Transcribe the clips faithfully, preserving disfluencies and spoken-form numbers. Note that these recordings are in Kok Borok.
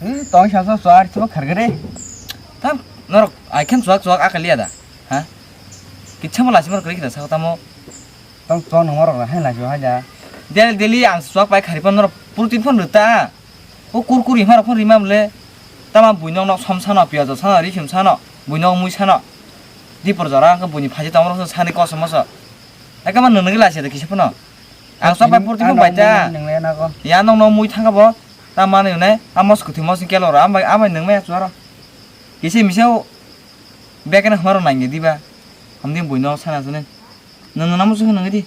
Hmm, tong sa so so ar chuma khargre. Tam norok ai khan chuak chuak akaliya da. Ha? Kichha mo lachima rok rikida sa tamo. Tong tong no morok hai lachima hai da. Daily daily ang chuak pai khari pan norok protein phon rita. O kurkuri hima rok phon rima mle. Tama bui nok nok som sano, piyaj sano, risum sano, bui nok mui sano. Dipor jora ang buini phaji tong rok sani kosom moso. Eka ma nwnwi lachia da kisa phano. Ang chuak pai protein phon bai ta. Ya nok nok mui thanga bo. Ta manwi hwnwi, a mos kwthwi mos ni kelor, ambai, ambai nwng maya chuaro. Kisa misa o bekeno hwnaro nangya diba. Hamdi buino sana sani. Nwng nwng namo chwng nwng di.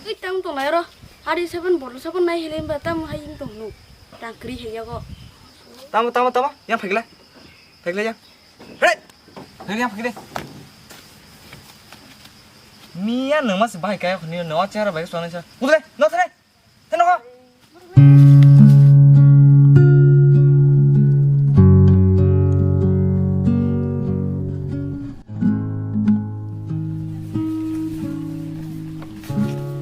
Ei, tang tong lai ro. Hari seven bottle sabon nai hile ba tam hai tong nu. Tang kri he yago. Tamo, tamo, tamo. Yang phagla. Phagla yang. Hei. Phagla yang phagla. Miya nwng mas bahai kayo khni no chara bai sona sa. Udre, no thre. Teno ko.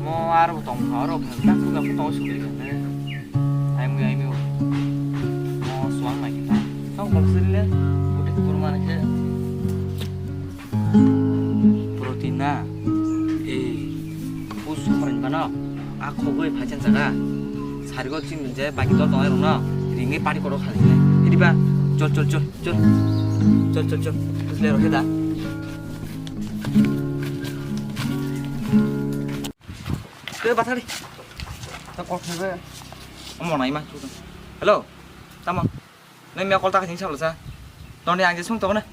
Mo aro tong, aro phang tak tak tong sugri kan. Ai mu, ai mu. Mo suang mai kita. Tong bol sile. Udik kurma ni ke. Protein na. Eh, pusu parin bano. A khogoi phaichang jaga. Sarigo chini je bagi dol tongai rokno. Ringni pari koro khali. Hidiba. Chol, chol, chol, chol. Chol, chol, chol. Pusle rokhe da. Ke bathari. Ta kok thebe. Omo nai ma. Hello. Tamo. Nai me kol ta kaching sabla sa. Toni ang je sung to na.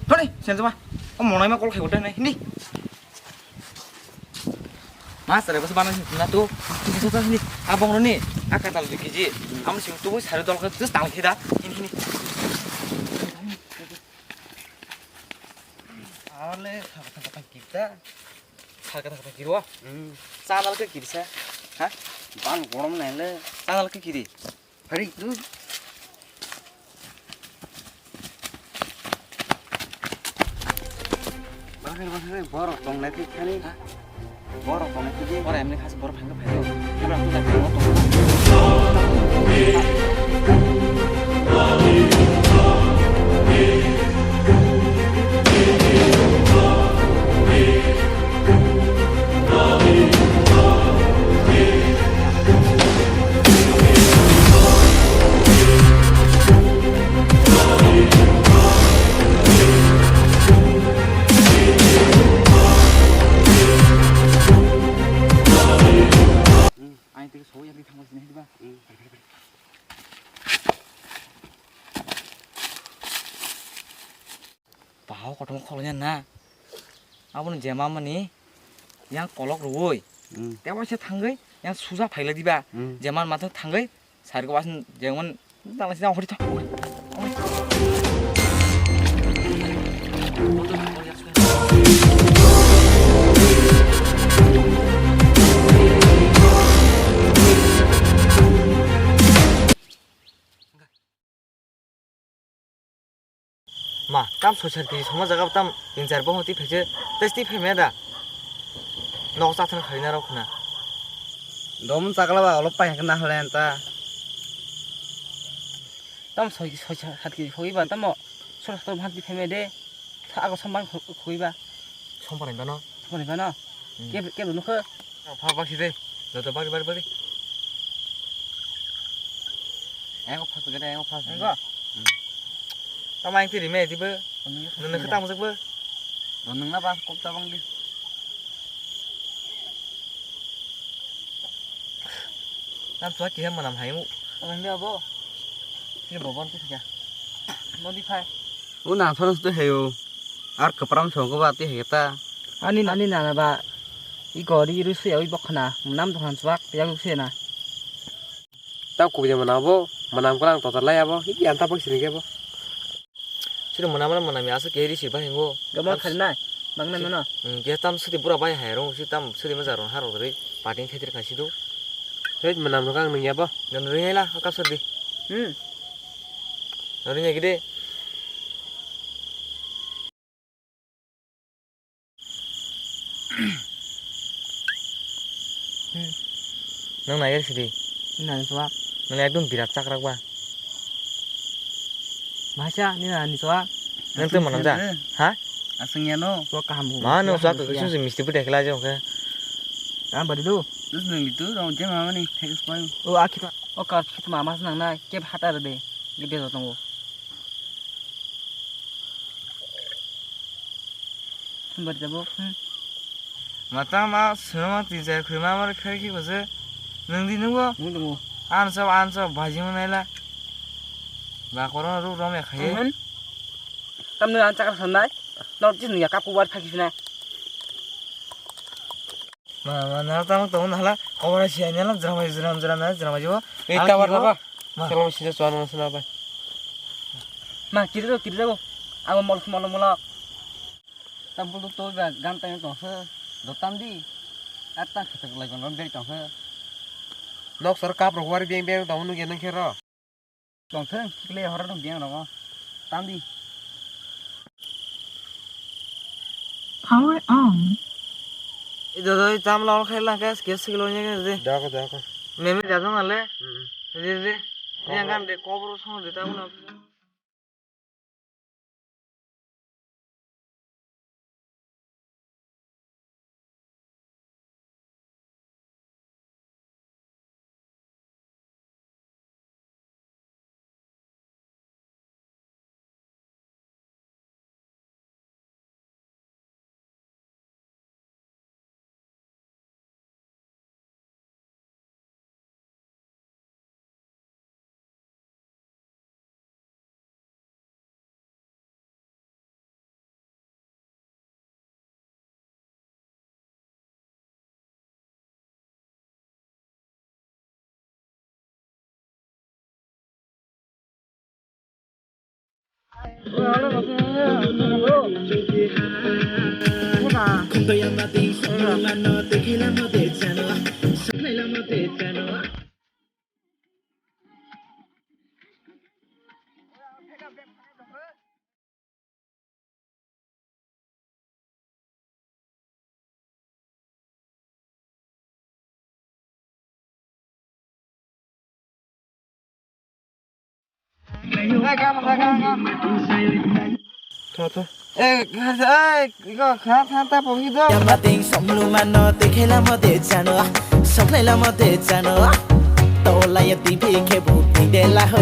Toni, sen joma. Omo nai ma kol khai udah nai. Hindi. Mas, ada bos bana sini na tu. Sini tu sini. Abang roni. Aka tal dikiji. Am sing tu sari dol ka terus tal khida. Ini ini. Ale, kata kata kita. Kata kata kita kiri wa. Hmm. Sana ke kiri sa. Ha? Ban gorom nai le. Sana ke kiri. Hari tu. Bahar bahar borok tong nai thik khani. Ha? Borok tong nai thik. Borok emni khas borok phang phai. Kebra tu tak borok tong. Ang tei soi yang di thangma sini ba. Bahao kotorma khokloina na. Aboni jema mani yang kolok rwui. Hmm. Tei waisa thangwi yang suja phailai diba. Hmm. Jema mathang thangwi sariko waisa jemon dala sida hori tha. Ma, tam soi sar kiri soma jaga tam tin char bohong twi phaise, tei twi phai maya da. Nok cha thang khaina rok khna. Dom chakla ba olop pai hakna halen ta. Tam soi, soi sar kiri khoi ba tamo sor sor bhanti phai maya de. Tha aga sombang khoi ba. Sompar ni bano. Sompar ni bano. Hmm. Ke, ke nukho. Pha bak si de. Joto bari bari bari. Engo phas gede, engo phas. Engo? Hmm. Tama yang tiri me dibe. Nene khe tamo jakbe. Nang na ba kok tabang di. Tam chua kihe manam hai mu. Ang dia bo. Sini bobon tu sika. Nodi phai. U nang thono tu heyo. Ar kapram sogo ba ti hegeta. Ani nani nana ba. I gori ru se oi bokhna. Nam dohan swak ya gu se na. Tau kubui manabo, manam kala ang total lai abo. Iki anta bak sini kebo. Sini manam manam ya asa keri sir ba hingo. Gamon khali nai. Bang nai mano. Hmm, dia tam sudi bura bai hai rong si tam sudi majar rong harok ri. Pating khetir kasi do. Hei manam rok ang nung ya bo. Nang ri la ka sudi. Hmm. Nang ri ya gede. Nang nai sidi. Nang suak. Nang ekdom birat chakrak ba. Masa ni na ni soa. Nang tei manam ja? Ha? Aswng ya no. Soa kaham. Ma no soa kaham. Kisa se misti pute khela jong khe. Kaham bari do. Dus nang litu rong je mama ni thek spoil. O akhi ma. O kar khit mama nang na ke hata re de. Gede do tongo. Bari jabo. Hmm. Mata ma swnama twi jai khwi ma mar khai ki bose. Nung di nungo. Nung dungo. Ansa ansa baji mo naila. Ba korona ru rom ya khai. Tamni an chakar sanai. Nor jis ni ya kapu war phaki sinai. Ma ma na tamo tamo na hala. Kobra si anya la drama jram jram na drama jibo. Ei tabar tabar. Ma. Salam sida suan mo suna ba. Ma kiri do kiri do. Abo mol mol mol. Tam bulu to ba gan tang tong se. Do tam di. At tang khatak lai gon ron beri tong se. Nok sar kap rok wari beng beng tong nu gen khe ro. Tong theng, kile horo tong biang rongo. Tam di. Power on. Ido doi tam lol khai lang ke ske siklo nyege de. Dako, dako. Meme jajong ale. Hmm. Di, di. Yang kan de kobro song de tam na. Tho, tho. Eh, khasa, eh, iko kha, kha, ta pokhi do. Yamating somlu mano, te khela mo de jano, sokhlela mo de jano. Tola ya tipi khe bu, ting de la hoi.